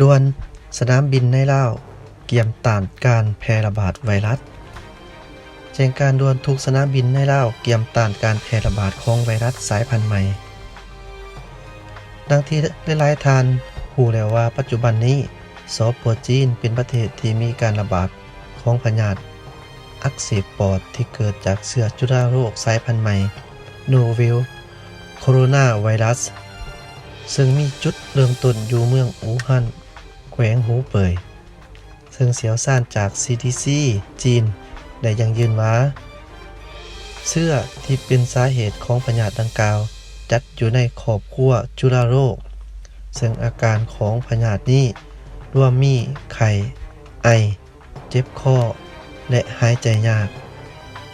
ດ່ວນ, ສະໜາມບິນໃນລາວກຽມຕ້ານການແຜ່ລະບາດໄວຣັສ. ແຈ້ງການດ່ວນ, ທຸກສະໜາມບິນໃນລາວກຽມຕ້ານການແຜ່ລະບາດຂອງໄວຣັສສາຍພັນໃໝ່. ດັ່ງທີ່ຫຼາຍໆທ່ານຮູ້ແລ້ວວ່າ ປັດຈຸບັນນີ້ ສປ ຈີນ ເປັນປະເທດທີ່ມີການລະບາດຂອງພະຍາດອັກເສບປອດທີ່ເກີດຈາກເຊື້ອຈຸລາໂລກສາຍພັນໃໝ່ Novel Coronavirus ເຊິ່ງມີຈຸດເລີ່ມຕົ້ນຢູ່ເມືອງອູຮັນ ແຂວງຫູເປີຍ. ເຊິ່ງຊ່ຽວຊານຈາກ ຊີ ດີ ຊີ ຈີນ ໄດ້ຢັ້ງຢືນວ່າ ເຊື້ອທີ່ເປັນສາເຫດຂອງພະຍາດດັ່ງກ່າວ ຈັດຢູ່ໃນຄອບຄົວຈຸລາໂລກ, ເຊິ່ງອາການຂອງພະຍາດນີ້ລວມມີໄຂ້, ໄອ, ເຈັບຄໍ ແລະ ຫາຍໃຈຍາກ.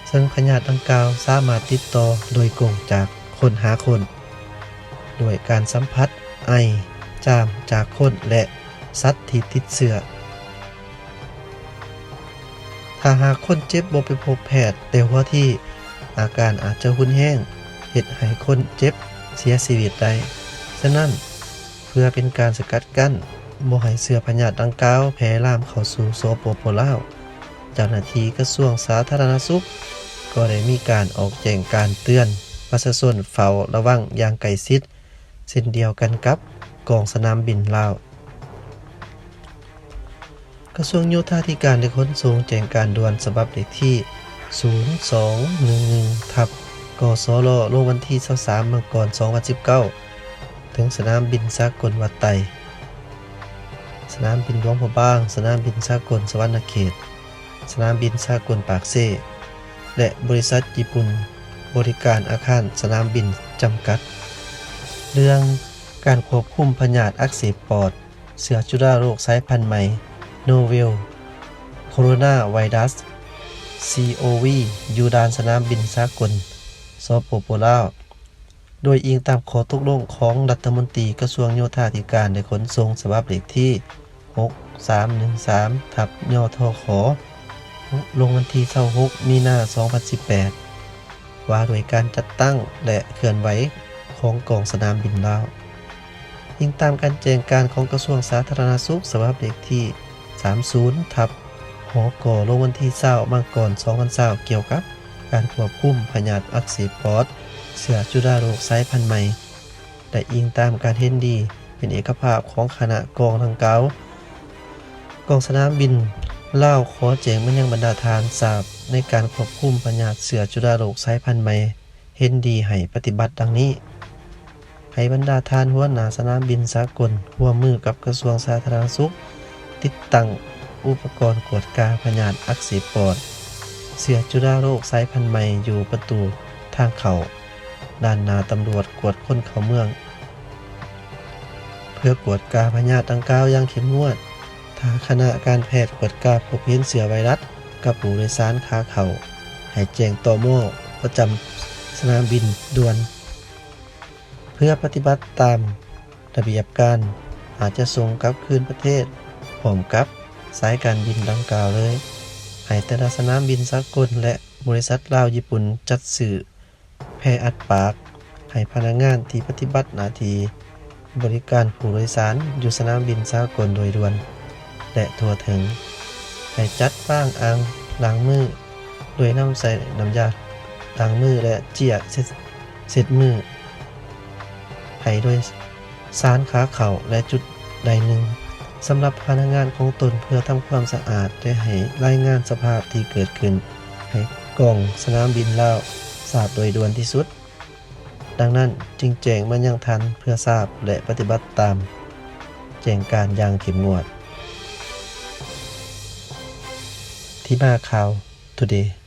ເຊິ່ງພະຍາດດັ່ງກ່າວສາມາດຕິດຕໍ່ໂດຍກົງຈາກຄົນຫາຄົນ ດ້ວຍການສຳຜັດ, ໄອ, ຈາມຈາກຄົນ ແລະ ສັດທີ່ຕິດເຊື້ອ. ຖ້າຫາກຄົນເຈັບບໍ່ໄປພົບແພດແຕ່ຫົວທີ, ອາການອາດຈະຮຸນແຮງ, ເຮັດໃຫ້ຄົນເຈັບເສຍຊີວິດໄດ້. ສະນັ້ນ, ເພື່ອເປັນການສະກັດກັ້ນບໍ່ໃຫ້ເຊື້ອພະຍາດດັ່ງກ່າວແຜ່ລາມເຂົ້າສູ່ ສປປ ລາວ, ເຈົ້າໜ້າທີ່ກະຊວງສາທາລະນະສຸກກໍໄດ້ມີການອອກແຈ້ງການເຕືອນປະຊາຊົນເຝົ້າລະວັງຢ່າງໃກ້ຊິດ ເຊັ່ນດຽວກັນກັບກອງສະໜາມບິນລາວ. ກະຊວງໂຍທາທິການ ແລະ ຂົນສົ່ງແຈ້ງການດ່ວນສະບັບເລກທີ ສູນສອງໜຶ່ງໜຶ່ງ ທັບ ກສລ ລົງວັນທີຊາວສາມ ມັງກອນ ສອງພັນສິບເກົ້າ ເຖິງສະໜາມບິນສາກົນວັດໄຕ, ສະໜາມບິນຫຼວງພະບາງ, ສະໜາມບິນສາກົນສະຫວັນນະເຂດ, ສະໜາມບິນສາກົນປາກເຊ ແລະ ບໍລິສັດຍີ່ປຸ່ນບໍລິການອາຄານສະໜາມບິນຈຳກັດ. ເລື່ອງການຄວບຄຸມພະຍາດອັກເສບປອດ ເຊື້ອຈຸລາໂລກສາຍພັນໃໝ່ Novel Coronavirus ຊີ ໂອ ວີ ຢູ່ດ່ານສະໜາມບິນສາກົນ ສປປ ລາວ, ໂດຍອີງຕາມຂໍ້ຕົກລົງຂອງລັດຖະມົນຕີກະຊວງໂຍທາທິການ ແລະ ຂົນສົ່ງ ສະບັບເລກທີ ຫົກສາມໜຶ່ງສາມ ທັບ ຍທຂ ລົງວັນທີຊາວຫົກ ມີນາ ສອງພັນສິບແປດ ວ່າດ້ວຍການຈັດຕັ້ງ ແລະ ເຄື່ອນໄຫວຂອງກອງສະໜາມບິນລາວ. ອີງຕາມການແຈ້ງການຂອງກະຊວງສາທາລະນະສຸກ ສະບັບເລກທີ ສາມສິບ ທັບ ຫກ ລົງວັນທີຊາວ ມັງກອນ ສອງພັນຊາວ ກ່ຽວກັບການຄວບຄຸມພະຍາດອັກເສບປອດ ເຊື້ອຈຸລາໂລກສາຍພັນໃໝ່ ແລະ ອີງຕາມການເຫັນດີເປັນເອກະພາບຂອງຄະນະກອງດັ່ງກ່າວ, ກອງສະໜາມບິນລາວຂໍແຈ້ງມາຍັງບັນດາທ່ານຊາບ ໃນການຄວບຄຸມພະຍາດເຊື້ອຈຸລາໂລກສາຍພັນໃໝ່ ເຫັນດີໃຫ້ປະຕິບັດດັ່ງນີ້. ໃຫ້ບັນດາທ່ານຫົວໜ້າສະໜາມບິນສາກົນຮ່ວມມືກັບກະຊວງສາທາລະນະສຸກ ຕິດຕັ້ງອຸປະກອນກວດກາພະຍາດອັກເສບປອດ ເຊື້ອຈຸລາໂລກສາຍພັນໃໝ່ຢູ່ປະຕູທາງເຂົ້າ ດ້ານໜ້າຕຳຫຼວດກວດຄົນເຂົ້າເມືອງ ເພື່ອກວດກາພະຍາດດັ່ງກ່າວຢ່າງເຂັ້ມງວດ. ຖ້າຄະນະການແພດກວດກາພົບເຫັນເຊື້ອໄວຣັສກັບຜູ້ໂດຍສານຂາເຂົ້າ, ໃຫ້ແຈ້ງ ຕມ ປະຈຳສະໜາມບິນດ່ວນ. ເພື່ອປະຕິບັດຕາມລະບຽບການ, ອາດຈະສົ່ງກັບຄືນປະເທດພ້ອມກັບສາຍການບິນດັ່ງກ່າວເລີຍ. ໃຫ້ແຕ່ລະສະໜາມບິນສາກົນ ແລະ ບໍລິສັດລາວຍີ່ປຸ່ນຈັດຊື້ ແຜ່ອັດປາກໃຫ້ພະນັກງານທີ່ປະຕິບັດໜ້າທີ່ບໍລິການຜູ້ໂດຍສານຢູ່ສະໜາມບິນສາກົນໂດຍດ່ວນ ແລະ ທົ່ວເຖິງ. ໃຫ້ຈັດວາງອ່າງລ້າງມືໂດຍນຳໃຊ້ນ້ຳຢາລ້າງມື ແລະ ເຈ້ຍເຊັດ ເຊັດມື ໃຫ້ໂດຍສານຂາເຂົ້າ ແລະ ຈຸດໃດໜຶ່ງສຳລັບພະນັກງານຂອງຕົນ ເພື່ອທຳຄວາມສະອາດ ແລະ ໃຫ້ລາຍງານສະພາບທີ່ເກີດຂຶ້ນໃຫ້ກອງສະໜາມບິນລາວຊາບໂດຍດ່ວນທີ່ສຸດ. ດັ່ງນັ້ນຈຶ່ງແຈ້ງມາຍັງທ່ານເພື່ອຊາບ ແລະ ປະຕິບັດຕາມແຈ້ງການຢ່າງເຂັ້ມງວດ. ທີ່ມາຂ່າວ Today.